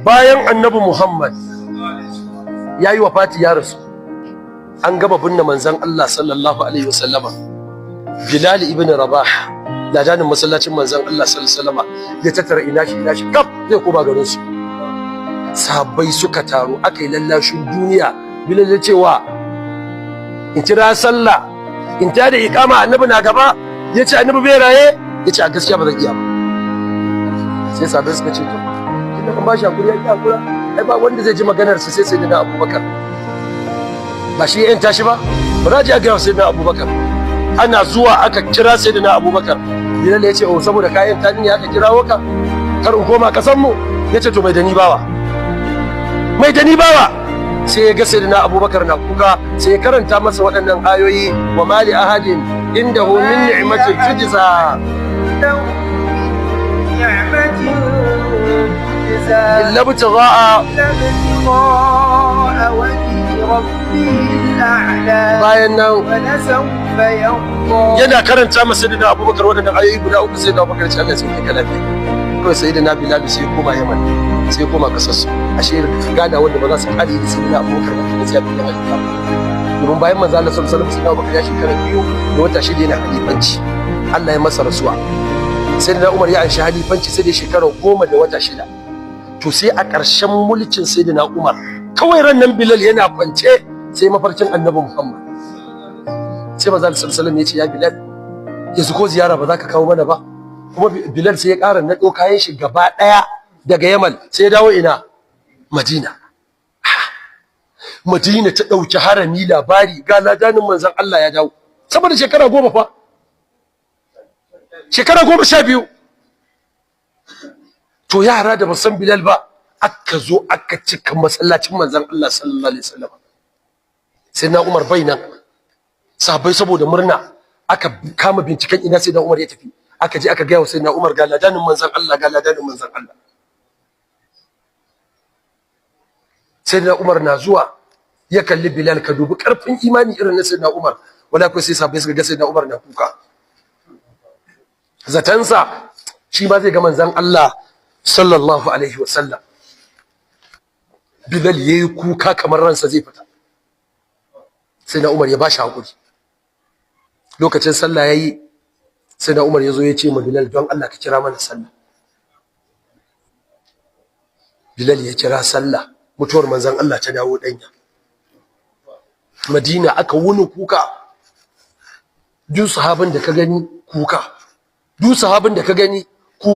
Bayan Annabi Muhammad ya yi wafati, ya rasu, an gama binne manzon Allah sallallahu alaihi wasallama, Bilal ibn Rabah, ladanin masallacin manzon Allah sallallahu alaihi wasallama, ya tattara ina shi ina shi kaf, zai koma garin su. Sahabbai suka taru, aka yi lallashin duniya. Bilal ya cewa, "In kira sallah, in ta da iqama, Annabi na gaba." Ya ce, "Annabi bai raye." Ya ce, "A gaskiya ba zan iya ba." Sai sahabbai suka ce, "To, tunda kan ba shi hakuri ya ki hakura, ai ba wanda zai ji maganar sa sai Sayyidina Abubakar. Ba shi ya yanta shi ba, ba za a je a gaya wa Sayyidina Abubakar." Ana zuwa aka kira Sayyidina Abubakar. Bilal ya ce, "Oh, saboda ka yanta ni ne aka kirawo ka, kar in koma kasan mu?" Ya ce, "To, mai da ni bawa, mai da ni bawa." Sai ya ga Sayyidina Abubakar na kuka, sai ya karanta masa waɗannan ayoyi: "Wa mali ahadin indahu min ni'matin tujza." نعمة تجزى illa ibtigha'a إلا ابتغاء وجه ربه الأعلى bayan nan ولسوف يرضى. Yana karanta masa Sayyidina Abubakar waɗannan ayoyi guda uku, Sayyidina Abubakar ce, "Allah ya sauke ka lafiya." Kawai Sayyidina Bilal sai ya koma Yaman, sai ya koma kasar su. Ashe gana wanda ba za su kare da Sayyidina Abubakar ba sai ya fi halifa, domin bayan manzo Allah sallallahu alaihi wasallam, Sayyidina Abubakar ya shekara 2 da wata 6 yana halifanci, Allah ya masa rasuwa. Sayyidina Umar ya anshi halifanci, sai da shekara 10 da wata 6. To, sai a ƙarshen mulkin Sayyidina Umar, kawai ran nan Bilal yana kwance sai mafarkin Annabi Muhammad. Sai manzo Allah sallallahu alaihi wasallam ya ce, "Ya Bilal, yanzu ko ziyara ba za ka kawo mana ba?" Kuma Bilal sai ya ƙara naɗo kayan shi gaba ɗaya daga Yaman, sai ya dawo ina? Madina. Madina ta ɗauki harami, labari ga ladanin manzon Allah ya dawo. Saboda shekara 10 fa, shekara 12. To, yara da ba san Bilal ba, aka zo aka cika masallacin manzon Allah sallallahu alaihi wasallam. Sai na Umar bai nan. Sahabbai saboda murna aka kama binciken ina sai na Umar ya tafi. Aka je aka gaya wa Sayyidina Umar, ga ladanin manzon Allah, ga ladanin manzon Allah. Sayyidina Umar na zuwa ya kalli Bilal. Ka dubi karfin imani irin na Sayyidina Umar. Wala ko sai sahabbai suka ga Sayyidina Umar na kuka, zatansa shi ma zai ga manzon Allah sallallahu alaihi wasallam. Bilal yayi kuka kamar ransa zai fita. Sai na Umar ya bashi hakuri. Lokacin sallah yayi, sai na Umar ya zo ya ce ma Bilal, "Don Allah ka kira mana sallah." Bilal ya kira sallah. Mutuwar manzon Allah ta dawo danya. Madina aka wuni kuka. Duk sahabin da ka gani kuka, duk sahabin da ka gani.